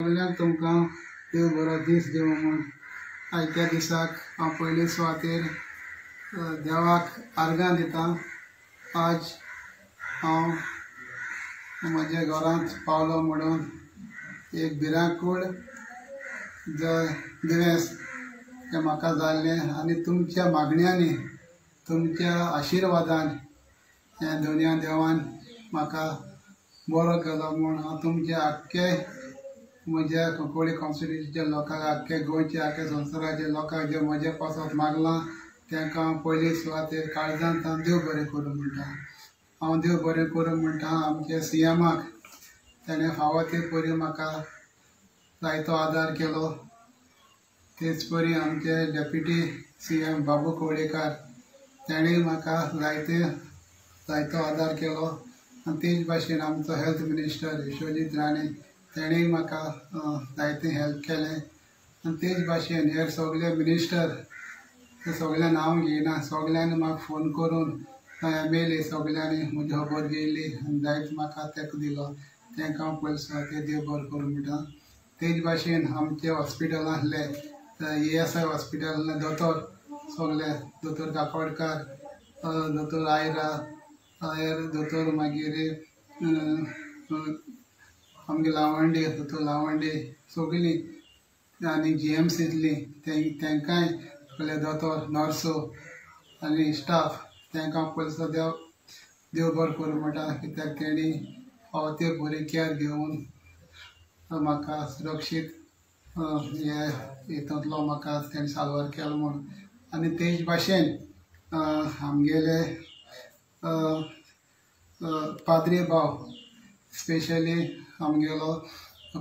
सगल्यांक तुमकां देव बरो दीस दिवं म्हूण आयत्या दिसाक हांव पयले सुवातेर देवाक आर्गां दितां. आज हांव म्हज्या घरांत पावलो म्हणून एक भिरांकूळ दुयेंस तें म्हाका जाल्लें आनी तुमच्या मागण्यांनी तुमच्या आशिर्वादान ह्या दोनया देवान म्हाका बरो केलो म्हूण हांव तुमच्या आख्खे म्हज्या कुंकळ्ळी कॉन्स्टिट्युन्सीच्या लोकांक, आख्खे गोंयच्या, आख्खे संवसाराच्या लोकांक जे म्हज्या पासत मागलां तांकां हांव पयली सुवातेर काळजांत हांव देव बरें करूं म्हणटा. हांव देव बरें करूं म्हणटा आमच्या सीएमाक, ताणें फावो ते परी म्हाका जायतो आदार केलो. तेच परी आमचे डेप्युटी सीएम बाबू कवळेकार ताणें म्हाका जायतो आदार केलो. आनी तेच भाशेन आमचो हेल्थ मिनिस्टर विश्वजीत राणे ताणें म्हाका जायतें हेल्प केलें. आनी तेच भाशेन हेर सगळे मिनिस्टर, ते सगळ्यांक हांव घेयना, सगळ्यांनी म्हाका फोन करून एमएलए सगळ्यांनी म्हजी खबर घेयली आनी जायत म्हाका तेंको दिलो. तांकां हांव पयले सुवातेर देव बरें करूं म्हणटा. तेच भाशेन आमचे हॉस्पिटल आसले, ईएसआय हॉस्पिटल दोतोर सगळे, दोतोर काकोडकार, दोतोर आयरा, हेर दोतोर, मागीर आमगे लावंडे, दोतोर लावंडे, सगळीं आनी जीएमसींतली तांकांय सगळे दोतोर, नर्सो आनी स्टाफ तांकां पयसो देव बरें करूं म्हणटा. कित्याक तेणी फावो ते बरी केअर घेवन म्हाका सुरक्षीत हे हितूंतलो म्हाका तेणी साल्वार केलो म्हूण. आनी तेच भाशेन आमगेले पाद्री भाव, स्पेशली आमगेलो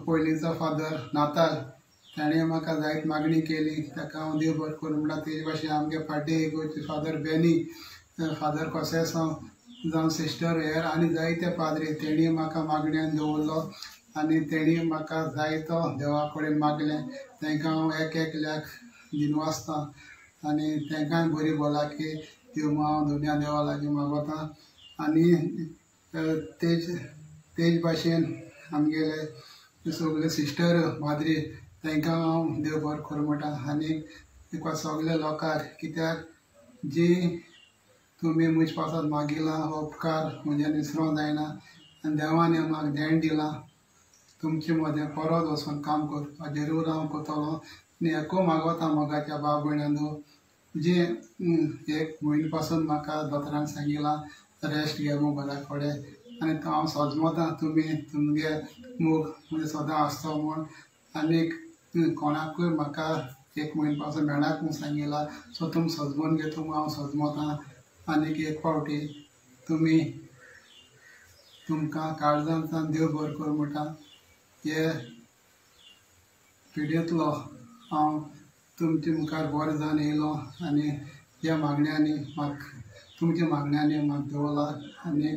पयलींचो फादर नाताल, ताणें म्हाका जायत मागणी केली, ताका हांव देव बरें करूं म्हणटा. तेच भाशेन आमगे पाड्डे इगोर्ज फादर बेनी, फादर कोसेसांव जावं सिस्टर, हेर आनी जायते पाद्री तेणी म्हाका मागण्यान दवरलो आनी तेणी म्हाका जायतो देवा कडेन मागलें. तांकां हांव एक एकल्याक दिनवासतां आनी तांकांय बरी भलायकी दिवं हांव दोनया देवा लागीं मागोता. आनी तेच भाशेन आमगेले सगळे सिस्टर माद्री तांकां हांव देव बरें करूं म्हणटा. आनी सगळे लोकांक, कित्याक जी तुमी म्हजे पासत मागिलां हो उपकार म्हज्यान विसरोंक जायना आनी देवान म्हाका देण दिलां तुमचे मदें परत वचून काम करपाक जरूर हांव करतलो. आनी एकू मागोता मोगाच्या भाव भयणांनो, जे एक म्हयनो पासून म्हाका दोतोरान सांगिलां रेस्ट घे म्हूण घरा कडेन, आनी हांव सजमता तुमी तुमगे मोग म्हणजे सदां आसचो म्हूण. आनीक कोणाकूय म्हाका एक म्हयनो पासून मेळाक म्हूण सांगिलां, सो तुमी सजमोन घेता म्हूण हांव सजमता. आनीक एक फावटी तुमी तुमकां काळजांतल्यान देव बरें करूं म्हणटा. हे पिडयेंतलो हांव तुमचे मुखार बरो जावन येयलो आनी ह्या मागण्यांनी म्हाका तुमच्या मागण्यांनी म्हाका दवरला. आनी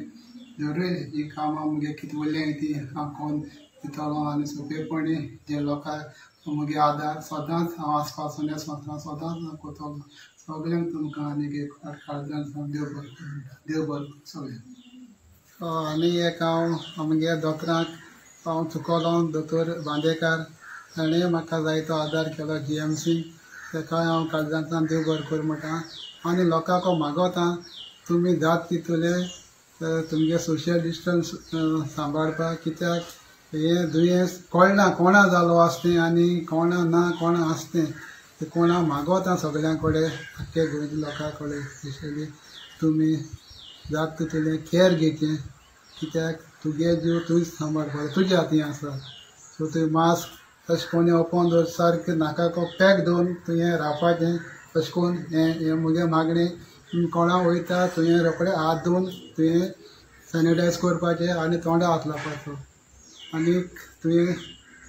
जरूय ही कामां मुगे कितें उरल्याय ती हांव कोन्न दितलो आनी सोंपेपणी जे लोकांक मुगे आदार सदांच हांव आसपासून ह्या संवसारांत सदांच हांव करतलो. सगल्यांक तुमकां आनीक एक काळजान देव बरें करूं म्हणटा. देव बरें करूं सगळ्यांक. आनी एक हांव आमगे दोतोरांक हांव चुकलो, दोतोर बांदेकार, ताणें म्हाका जायतो आदार केलो जीएमसी, ताकाय हांव काळजांतल्यान देव बरें करूं म्हणटा. आनी लोकांक मागोता तुमी जात तितूले तुमगे सोशल डिस्टन्स सांबाळपाक, कित्याक हें दुयेंस कळना कोणा जालो आसा तें आनी कोणा ना कोणा आसा तें, तें कोणा मागोता सगळ्यां कडेन, आख्खे गोंयच्या लोकां कडेन स्पेशली तुमी जात तितूले केअर घेवचें, कित्याक तुगे जीव तूंच सांबाळपाक तुज्या हातीन आसा. सो तुवें मास्क तशें कोणी ओपन दवर, सारकें नाकाक पॅक दवरून तुवें रावपाचें. तशें करून हें मुगे मागणें, कोणा वयता तुवें रोखडें हात धुवन तुवें सॅनिटायज करपाचें आनी तोंडा हात लावपाचो. आनीक तुवें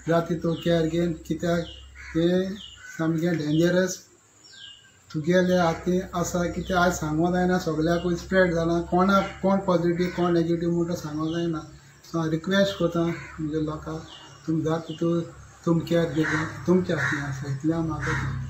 जाता तितू केअर घेवन, कित्याक हें सामकें डेंजरस तुगेले हातीन आसा. कित्याक आयज सांगूंक जायना, सगळ्याकूय स्प्रेड जालां, कोणाक कोण पॉजिटीव कोण नेगेटीव म्हणटा सांगूंक जायना. सो हांव रिक्वेस्ट करता म्हज्या लोकांक, तुमी जाता तितू तुमी केअर घेवचें, तुमच्या हातीन आसा इतलें हांव मागता.